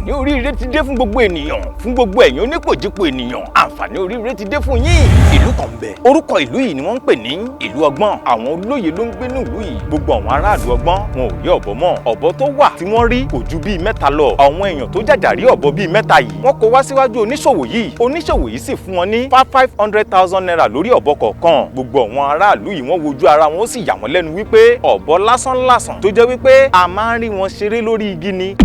Àǹfààní oríire ti dé fún gbogbo ènìyàn, fún gbogbo ẹ̀yin onípòjípò ènìyàn. Àǹfààní oríire ti dé fún yín. Ìlú kan ń bẹ, orúkọ ìlú yìí ni wọ́n ń pè ní ìlú ọgbọ́n. Àwọn olóye ló ń gbé ní ìlú yìí. Gbogbo àwọn aráàlú ọgbọ́n, wọn ò rí ọ̀bọ mọ́. Ọ̀bọ tó wà tí wọ́n rí kò ju bíi 3 lọ. Àwọn èèyàn tó jàjà rí ọ̀bọ bíi 3 yìí, wọ́n kó wá síwájú oníṣòwò yìí. Oníṣòwò yìí sì fún wọn ní 500,000 naira lórí ọ̀bọ kọ̀ọ̀kan. Gbogbo àwọn aráàlú yìí, wọ́n wojú ara wọn, ó sì yà wọ́n lẹ́nu wípé ọ̀bọ lásán lásán tó jẹ́ wípé a máa ń rí wọn ṣeré lórí igi ni.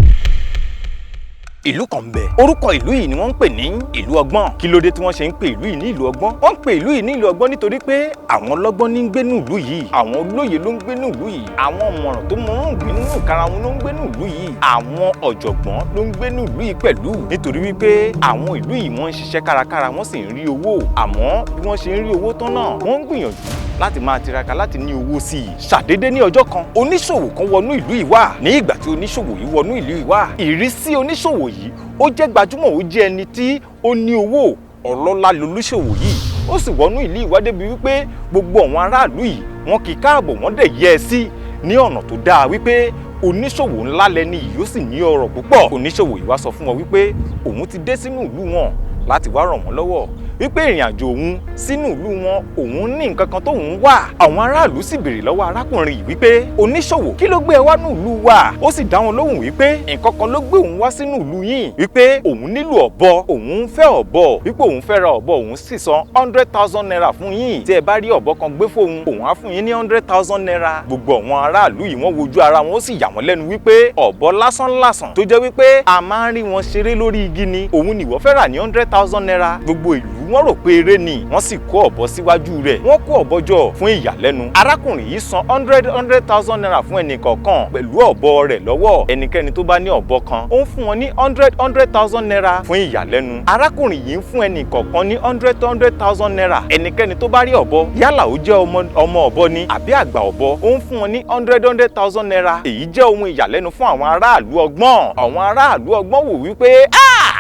Ìlú kan ń bẹ, orúkọ ìlú yìí ni wọ́n ń pè ní ìlú ọgbọ́n. Kí ló dé tí wọ́n ṣe ń pè ìlú yìí ní ìlú ọgbọ́n? Wọ́n ń pè ìlú yìí ní ìlú ọgbọ́n nítorí pé àwọn ọlọ́gbọ́n ní ń gbé ní ìlú yìí, àwọn olóye ló ń gbé ní ìlú yìí, àwọn ọ̀mọ̀ràn tó mọ ń gbé nínú ìkarahun ló ń gbé ní ìlú yìí, àwọn ọ̀jọ̀gbọ́n ló ń gbé ní ìlú yìí pẹ̀lú. Nítorí wípé àwọn ìlú yìí, wọ́n ń ṣiṣẹ́ kárakára, wọ́n sì ń rí owó. Àmọ́ bí wọ́n ṣe ń rí owó tán náà, wọ́n ń gbìyànjú láti máa tiraka láti ní owó sí i. Ṣàdédé ní ọjọ́ kan, oníṣòwò kan wọnú ìlú yìí wá. Ní ìgbà tí oníṣòwò yìí wọnú ìlú yìí wá, ìrísí oníṣòwò yìí, ó jẹ́ gbajúmọ̀, ó jẹ́ ẹni tí ó ní owó, ọlọ́lá lolúṣòwò yìí. Ó sì wọnú ìlú yìí wá débi wípé gbogbo àwọn aráàlú yìí, wọ́n kí káàbọ̀, wọ́n dẹ̀ yẹ ẹ sí ní ọ̀nà tó dáa wípé oníṣòwò ńlá lẹni yìí, ó sì ní ọrọ̀ púpọ̀. Oníṣòwò yìí wá sọ fún wọn wípé òun ti dé sínú ìlú wọn láti wá ràn wọ́n lọ́wọ́, wípé ìrìn àjò òun sínú ìlú wọn, òun ní nǹkan kan tóun wà. Àwọn aráàlú sì béèrè lọ́wọ́ arákùnrin yìí wípé, "Oníṣòwò, kí ló gbé ẹ wá ní ìlú wa?" Ó sì dá wọn lóhùn wípé nǹkan kan ló gbé òun wá sínú ìlú yìí, wípé òun nílò ọ̀bọ, òun ń fẹ́ ọ̀bọ, wípé òun fẹ́ ra ọ̀bọ, òun sì san 100,000 naira fún yín. Tí ẹ bá rí ọ̀bọ kan gbé fóun, òun á fún yín ní 100,000 naira. Gbogbo àwọn aráàlú yìí, wọ́n wojú ara wọn, ó sì yà wọ́n lẹ́nu wípé ọ̀bọ lásán lásán tó jẹ́ wípé a máa ń rí wọn ṣeré lórí igi ni òun nìwọ fẹ́ rà ní 100,000 naira. Gbogbo ìlú, wọ́n rò pé eré ni. Wọ́n sì kó ọ̀bọ síwájú rẹ̀, wọ́n kó ọ̀bọ jọ. Fún ìyàlẹ́nu, arákùnrin yìí san 100,000 naira fún ẹnì kọ̀ọ̀kan pẹ̀lú ọ̀bọ rẹ̀ lọ́wọ́. Ẹnikẹ́ni tó bá ní ọ̀bọ kan, ó ń fún wọn ní 100,000 naira. Fún ìyàlẹ́nu, arákùnrin yìí ń fún ẹnì kọ̀ọ̀kan ní 100,000 naira. Ẹnikẹ́ni tó bá rí ọ̀bọ, yálà ó jẹ́ ọmọ ọ̀bọ ni àbí àgbà ọ̀bọ, ó ń fún wọn ní 100,000 naira. Èyí jẹ́ ohun ìyàlẹ́nu fún àwọn aráàlú ọgbọ́n. Àwọn aráàlú ọgbọ́n wò wípé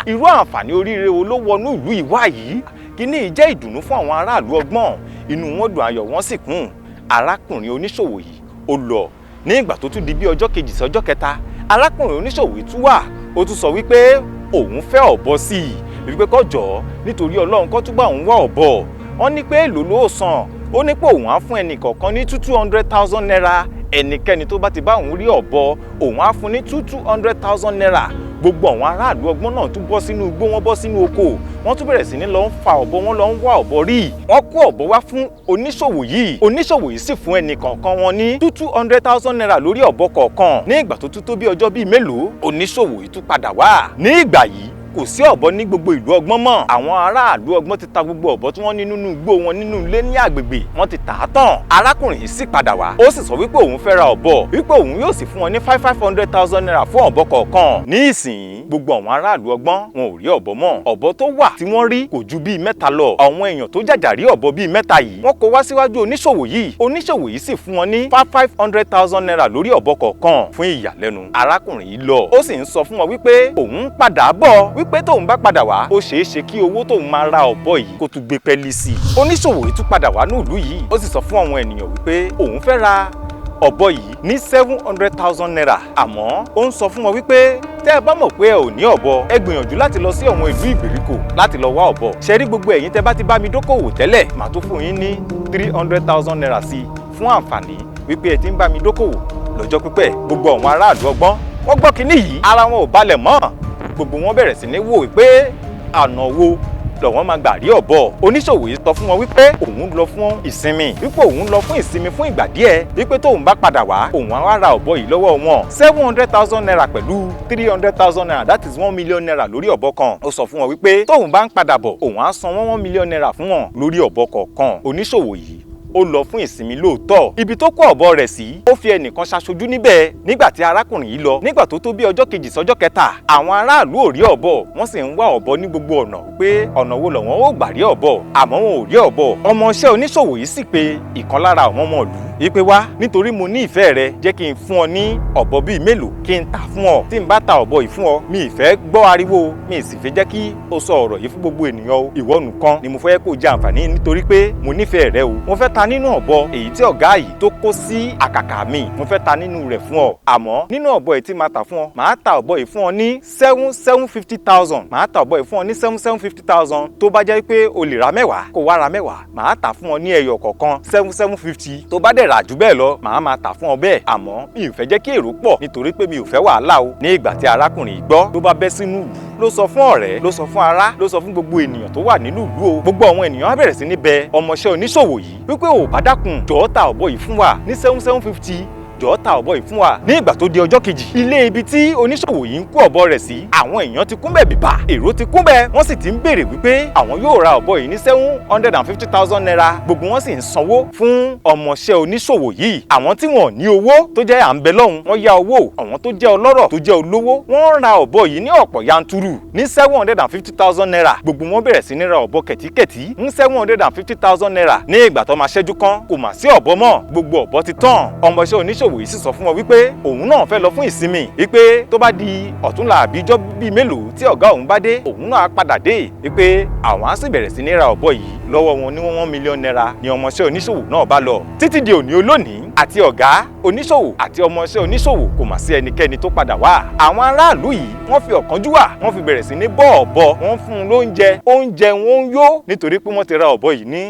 irú àǹfààní oríire wo ló wọnú ìlú ìwá yìí? Kíní yìí jẹ́ ìdùnnú fún àwọn aráàlú ọgbọ́n. Inú wọn dùn, ayọ̀ wọn sì kún. Arákùnrin oníṣòwò yìí, ó lọ. Ní ìgbà tó tún di bí ọjọ́ kejì sí ọjọ́ kẹta, arákùnrin oníṣòwò yìí tún wà. Ó tún sọ wípé òun fẹ́ ọ̀bọ sí i, wípé kó jọ̀ọ́, nítorí Ọlọ́run, kó túbọ̀ òun wá ọ̀bọ. Wọ́n ní pé èló ló san? Ó ní pé òun á fún ẹnì kọ̀ọ̀kan ní 200,000 naira. Ẹnikẹ́ni tó bá ti bá òun rí ọ̀bọ, òun á fún ní 200,000 naira. Gbogbo àwọn aráàlú ọgbọ́n náà tún bọ́ sínú igbó, wọ́n bọ́ sínú oko, wọ́n tún bẹ̀rẹ̀ sí ní lọ ń fa ọ̀bọ, wọ́n lọ ń wá ọ̀bọ rí. Wọ́n kó ọ̀bọ wá fún oníṣòwò yìí. Oníṣòwò yìí sì fún ẹnì kọ̀ọ̀kan wọn ní 200,000 naira lórí ọ̀bọ kọ̀ọ̀kan. Ní ìgbà tó tún tó bí ọjọ́ bíi mélòó, oníṣòwò yìí tún padà wá. Ní ìgbà yìí, kò sí ọ̀bọ ní gbogbo ìlú ọgbọ́n mọ́. Àwọn aráàlú ọgbọ́n ti ta gbogbo ọ̀bọ tí wọ́n ní nínú igbó wọn, nínú ilé, ní àgbègbè, wọ́n ti tà á tán. Arákùnrin yìí sì padà wá, ó sì sọ wípé òun fẹ́ ra ọ̀bọ, wípé òun yóò sì fún wọn ní 500,000 naira fún ọ̀bọ kọ̀ọ̀kan. Ní ìsìn, gbogbo àwọn aráàlú ọgbọ́n, wọn ò rí ọ̀bọ mọ́. Ọ̀bọ tó wà tí wọ́n rí kò ju bíi 3 lọ. Àwọn èèyàn tó jàjà rí ọ̀bọ bíi 3 yìí, wọ́n kó wá síwájú oníṣòwò yìí. Oníṣòwò yìí sì fún wọn ní 500,000 naira lórí ọ̀bọ kọ̀ọ̀kan. Fún ìyàlẹ́nu, arákùnrin yìí lọ, ó sì ń sọ fún wọn wípé òun ń padà bọ̀, wípé tóun bá padà wá, ó ṣeé ṣe kí owó tóun máa ra ọ̀bọ yìí kó tún gbé pẹ́ẹ́lí sí i. Oníṣòwò yìí tún padà wá ní ìlú yìí, ó sì sọ fún àwọn ènìyàn wípé òun fẹ́ ra ọ̀bọ yìí ní 700,000 naira. Àmọ́ ó ń sọ fún wọn wípé tẹ́ ẹ bá mọ̀ pé ẹ ò ní ọ̀bọ, ẹ gbìyànjú láti lọ sí àwọn ìlú ìgbèríko láti lọ wá ọ̀bọ. Ṣe rí gbogbo ẹ̀yin tẹ́ bá ti bá mi dókòwò tẹ́lẹ̀, màá tún fún yín ní 300,000 naira sí i fún àǹfààní wípé ẹ ti ń bá mi dókòwò lọ́jọ́ pípẹ́. Gbogbo àwọn aráàlú ọgbọ́n, wọ́n gbọ́ kínní yìí, ara wọn ò balẹ̀ mọ́. Gbogbo wọn bẹ̀rẹ̀ sí ní wò wípé àná wo lọ́wọ́n máa gbà rí ọ̀bọ. Oníṣòwò yìí sọ fún wọn wípé òun lọ fún ìsinmi, wípé òun lọ fún ìsinmi fún ìgbà díẹ̀, wípé tóun bá padà wá, òun á wá ra ọ̀bọ yìí lọ́wọ́ wọn, 700,000 naira pẹ̀lú 300,000 naira, that is 1 million naira lórí ọ̀bọ kan. Ó sọ fún wọn wípé tóun bá ń padà bọ̀, òun á san wọ́n 1 million naira fún wọn lórí ọ̀bọ kọ̀ọ̀kan. Oníṣòwò yìí, ó lọ fún ìsinmi lóòótọ́. Ibi tó kó ọ̀bọ rẹ̀ sí, ó fi ẹnìkan ṣaṣojú níbẹ̀. Nígbà tí arákùnrin yìí lọ, nígbà tó tó bí ọjọ́ kejì sọ́jọ́ kẹta, àwọn aráàlú ò rí ọ̀bọ. Wọ́n sì ń wá ọ̀bọ ní gbogbo ọ̀nà pé ọ̀nà wo lọ̀wọ́n ó gbà rí ọ̀bọ, àmọ́ wọn ò rí ọ̀bọ. Ọmọọṣẹ́ oníṣòwò yìí sì pé ìkan lára àwọn ọmọ ìlú. Wípé wá, nítorí mo ní ìfẹ́ rẹ, jẹ́ kí n fún ọ ní ọ̀bọ bíi mélòó kí n tà fún ọ. Tí n bá ta ọ̀bọ yìí fún ọ, mi ì fẹ́ gbọ́ ariwo, mi ì sì fẹ́ jẹ́ kí o sọ ọ̀rọ̀ yìí fún gbogbo ènìyàn o. Ìwọ nìkan ni mo fẹ́ kó jẹ àǹfààní nítorí pé mo nífẹ̀ẹ́ rẹ o. Mo fẹ́ ta nínú ọ̀bọ èyí tí ọ̀gá yìí tó kó sí àkàkà mi, mo fẹ́ ta nínú rẹ̀ fún ọ. Àmọ́ nínú ọ̀bọ yìí tí màá tà fún ọ, màá ta ọ̀bọ yìí fún ọ ní 750,000. Màá ta ọ̀bọ yìí fún ọ ní 750,000. Tó bá jẹ́ pé o lè ra 10, kó wá ra 10, màá tà fún ọ ní ẹyọ kọ̀ọ̀kan 750. Tó bá dẹ̀ rà jù bẹ́ẹ̀ lọ, màá máa tà fún ọ bẹ́ẹ̀. Àmọ́ mi ò fẹ́ jẹ́ kí èrò pọ̀ nítorí pé mi ò fẹ́ wàhálà o. Ní ìgbà tí arákùnrin yìí gbọ́, ló bá bẹ́ sínú ìlú, ló sọ fún ọ̀rẹ́, ló sọ fún ará, ló sọ fún gbogbo ènìyàn tó wà nínú ìlú o. Gbogbo àwọn ènìyàn á bẹ̀rẹ̀ sí ní bẹ ọmọọṣẹ́ oníṣòwò yìí wípé ò bá dákun, jọ̀ọ́ ta ọ̀bọ yìí fún wa ní 750, jọ̀ọ́ ta ọ̀bọ yìí fún wa. Ní ìgbà tó di ọjọ́ kejì, ilé ibi tí oníṣòwò yìí ń kó ọ̀bọ rẹ̀ sí, àwọn èèyàn ti kúnbẹ̀ bìbà, èrò ti kúnbẹ̀, wọ́n sì ti ń béèrè wípé àwọn yóò ra ọ̀bọ yìí ní 750,000 naira. Gbogbo wọn sì ń sanwó fún ọmọọṣẹ́ oníṣòwò yìí. Àwọn tí wọn ò ní owó tó jẹ́ à ń bẹ lọ́hùn, wọ́n yá owó. Àwọn tó jẹ́ ọlọ́rọ̀ tó jẹ́ olówó, wọ́n ra ọ̀bọ yìí ní ọ̀pọ̀ yanturu ní 750,000 naira. Gbogbo wọn bẹ̀rẹ̀ sí ní ra ọ̀bọ kẹ̀tíkẹ̀tí ní 750,000 naira. Ní ìgbà tó máa ṣẹ́jú kan, kò mà sí ọ̀bọ mọ́, gbogbo ọ̀bọ ti tán. Ọmọọṣẹ́ oníṣòwò yìí sì sọ fún wọn wípé òun náà fẹ́ lọ fún ìsinmi, wípé tó bá di ọ̀túnla àbí ijọ́ bíi mélòó tí ọ̀gá òun bá dé, òun náà á padà dé, wípé àwọn á sì bẹ̀rẹ̀ sí ní ra ọ̀bọ yìí lọ́wọ́ wọn ní 1 million naira. Ni ọmọọṣẹ́ oníṣòwò náà bá lọ. Títí di òní olónìí, àti ọ̀gá oníṣòwò àti ọmọọṣẹ́ oníṣòwò, kò mà sí ẹnikẹ́ni tó padà wá. Àwọn aráàlú yìí, wọ́n fi ọ̀kánjúwà, wọ́n fi bẹ̀rẹ̀ sí ní bọ́ ọ̀bọ. Wọ́n fún un lóúnjẹ, oúnjẹ wọn ń yó nítorí pé wọ́n ti ra ọ̀bọ yìí ní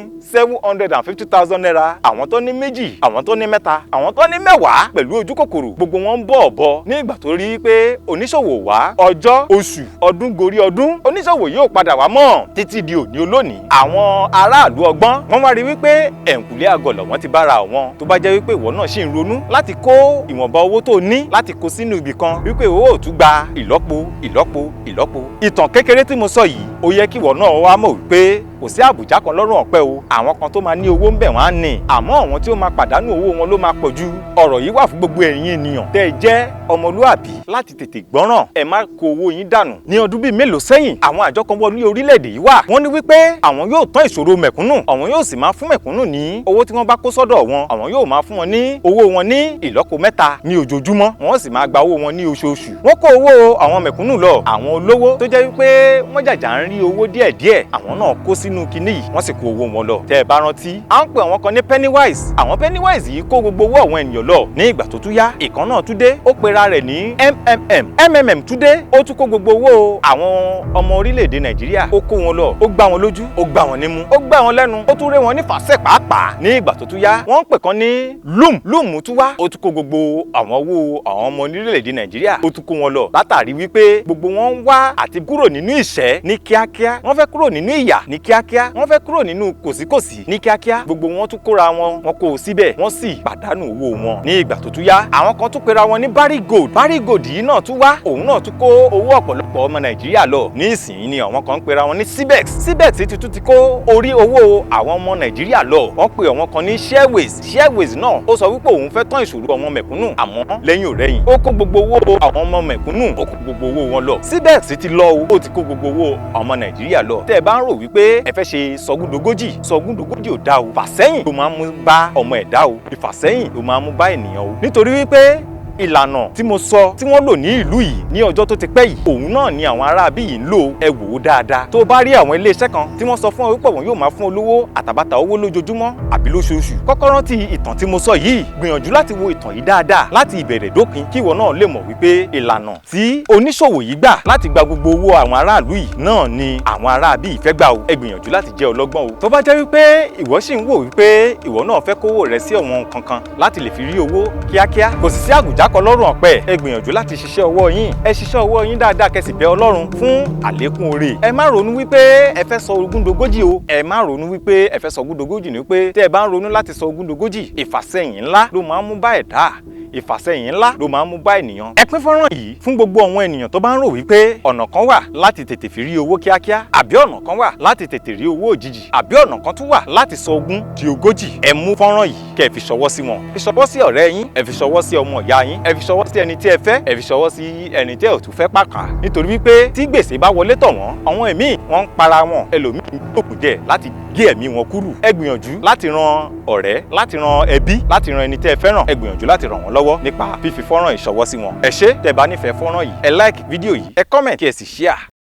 750,000 naira. Àwọn tó ní méjì, àwọn tó ní mẹ́ta, àwọn tó ní 10, pẹ̀lú ojú kòkòrò, gbogbo wọn ń bọ́ ọ̀bọ. Ní ìgbà tó rí pé oníṣòwò wá, ọjọ́, oṣù, ọdún gorí ọdún, oníṣòwò yóò padà wá mọ́ títí di òní olónìí. Àwọn aráàlú ọgbọ́n, wọ́n wá rí wípé ẹ̀ǹkùlé àgọ̀lọ̀ wọ́n ti bára wọn. Tó bá jẹ́ wípé ìwọ náà ṣì ń ronú láti kó ìwọ̀nba owó tó ní láti kó sínú ibì kan wípé owó ò tún gba ìlọ́po ìlọ́po ìlọ́po. Ìtàn kékeré tí mo sọ yìí, ó yẹ kí ìwọ náà wá mọ̀ wípé kò sí àbùjá kan lọ́rùn ọ̀pẹ o. Àwọn kan tó máa ní owó ń bẹ̀ wọ́n á ní, àmọ́ àwọn tí ó máa pàdánù owó wọn ló máa pọ̀ jù. Ọ̀rọ̀ yìí wà fún gbogbo ẹ̀yin ènìyàn tẹ́ ẹ jẹ́ ọmọlúàbí láti tètè gbọ́ràn, ẹ má kó owó yín dànù. Ní ọdún bíi mélòó sẹ́yìn, àwọn àjọ kan wọlé orílẹ̀-èdè yìí wá. Wọ́n ní wípé àwọn yóò tán ìṣòro mẹ̀kúnnù, àwọn yóò sì máa fún mẹ̀kúnnù ní owó tí wọ́n bá kó sọ́dọ̀ wọn. Àwọn yóò máa fún wọn ní owó wọn ní ìlọ́po mẹ́ta ní ojoojúmọ́, wọ́n sì máa gba owó wọn ní oṣooṣù. Wọ́n kó owó àwọn mẹ̀kúnnù lọ. Àwọn olówó tó jẹ́ wípé wọ́n jàjà ń rí owó díẹ̀díẹ̀, àwọn náà kó sínú kinní yìí, wọ́n sì kó owó wọn lọ. Tẹ́ ẹ bá rántí, à ń pè àwọn kan ní Pennywise. Àwọn Pennywise yìí kó gbogbo owó àwọn ènìyàn lọ. Ní ìgbà tó tún yá, ìkan náà tún dé, ó pera rẹ̀ ní MMM. MMM tún dé, ó tún kó gbogbo owó àwọn ọmọ orílẹ̀-èdè Nàìjíríà, ó kó wọn lọ. Ó gbá wọn lójú, ó gbá wọn nímú, ó gbá wọn lẹ́nu, ó tún ré wọn ní fàṣẹ pàápàá. Ní ìgbà tó tún yá, wọ́n ń pè kan ní Loom. Loom tún wá, ó tún kó gbogbo àwọn owó àwọn ọmọ orílẹ̀-èdè Nàìjíríà, ó tún kó wọn lọ. Látàrí wípé gbogbo wọn ń wá àti kúrò nínú ìṣẹ́ ní kíákíá, wọ́n fẹ́ kúrò nínú ìyà ní kíákíá, wọ́n fẹ́ kúrò nínú kòsíkòsí ní kíákíá, gbogbo wọn tún kóra wọn, wọn kó o síbẹ̀, wọ́n sì pàdánù owó wọn. Ní ìgbà tó tún yá, àwọn kan tún pera wọn ní Barry Gold. Barry Gold yìí náà tún wá, òun náà tún kó owó ọ̀pọ̀lọpọ̀ ọmọ Nàìjíríà lọ. Ní ìsìn ni àwọn kan ń pera wọn ní CBEX. CBEX ti tún ti kó orí owó àwọn ọmọ Nàìjíríà lọ. Wọ́n pe àwọn kan ní Sharewise. Sharewise náà, ó sọ wípé òun fẹ́ tán ìṣòro ọmọ mẹ̀kúnnù, àmọ́ lẹ́yìn òrẹ́yìn, ó kó gbogbo owó àwọn ọmọ mẹ̀kúnnù, ó kó gbogbo owó wọn lọ. CBEX ti lọ o, ó ti kó gbogbo owó ọmọ Nàìjíríà lọ. Tẹ́ ẹ bá ń rò wípé ẹ fẹ́ ṣe sọgúndogójì, sọgúndogójì ò dá o. Fàsẹ́yìn ló máa ń mú bá ọmọ ẹ̀dá o, ìfàsẹ́yìn ló máa ń mú bá ènìyàn o, nítorí wípé ìlànà tí mo sọ tí wọ́n lò ní ìlú yìí ní ọjọ́ tó ti pẹ́ yìí, òun náà ni àwọn aráabí yìí ń lò. Ẹ wò ó dáadáa. Tó bá rí àwọn iléeṣẹ́ kan tí wọ́n sọ fún ọ wípé wọn yóò máa fún olówó àtàbàtà owó lójoojúmọ́ àbí lóṣooṣù, kọ́kọ́ rántí ìtàn tí mo sọ yìí. Gbìyànjú láti wo ìtàn yìí dáadáa láti ìbẹ̀rẹ̀ dópin, kí ìwọ náà lè mọ̀ wípé ìlànà tí oníṣòwò yìí gbà láti gba gbogbo owó àwọn aráàlú yìí náà ni àwọn aráabí yìí fẹ́ gbà o. Ẹ gbìyànjú láti jẹ́ ọlọ́gbọ́n o. Tó bá jẹ́ wípé ìwọ sì ń wò wípé ìwọ náà fẹ́ kówó rẹ sí ọ̀wọ́n kankan láti lè fi rí owó kíákíá, kò sì sí àgùjá kan lọ́rùn ọ̀pẹ, ẹ gbìyànjú láti ṣiṣẹ́ ọwọ́ yín. Ẹ ṣiṣẹ́ ọwọ́ yín dáadáa, kẹ́ sì bẹ Ọlọ́run fún àlékún oore. Ẹ má ronú wípé ẹ fẹ́ sọ ogúndogójì o. Ẹ má ronú wípé ẹ fẹ́ sọ ogúndogójì, ní pé tẹ́ ẹ bá ń ronú láti sọ ogúndogójì, ìfàsẹ́yìn ńlá ló máa ń mú bá ẹ̀dá, ìfàsẹ́yìn ńlá ló máa ń mú bá ènìyàn. Ẹ pín fọ́nrán yìí fún gbogbo àwọn ènìyàn tó bá ń rò wípé ọ̀nà kan wà láti tètè fi rí owó kíákíá, àbí ọ̀nà kan wà láti tètè rí owó òjijì, àbí ọ̀nà kan tún wà láti sọ ogún di ogójì. Ẹ mú fọ́nrán yìí kẹ́ ẹ fi ṣọwọ́ sí wọn. Fi ṣọwọ́ sí ọ̀rẹ́ yín, ẹ fi ṣọwọ́ sí ọmọ ìyá yín, ẹ fi ṣọwọ́ sí ẹni tí ẹ fẹ́, ẹ fi ṣọwọ́ sí ẹni tí ẹ ò tún fẹ́ pàkà. Nítorí wípé tí gbèsè bá wọlé tọ̀ wọ́n, àwọn ẹ̀mí wọ́n ń para wọn, ẹlòmíì ń gbòkùn jẹ láti gé ẹ̀mí wọn kúrú. Ẹ gbìyànjú láti ran ọ̀rẹ́, láti ran ẹbí, láti ran ẹni tẹ́ ẹ fẹ́ràn. Ẹ gbìyànjú láti ràn wọ́n lọ́wọ́ nípa fífi fọ́nrán ìṣọwọ́ sí wọn. Ẹ ṣé tẹ́ bá nífẹ̀ẹ́ fọ́nrán yìí. Ẹ like fídíò yìí, ẹ comment, kí ẹ sì share.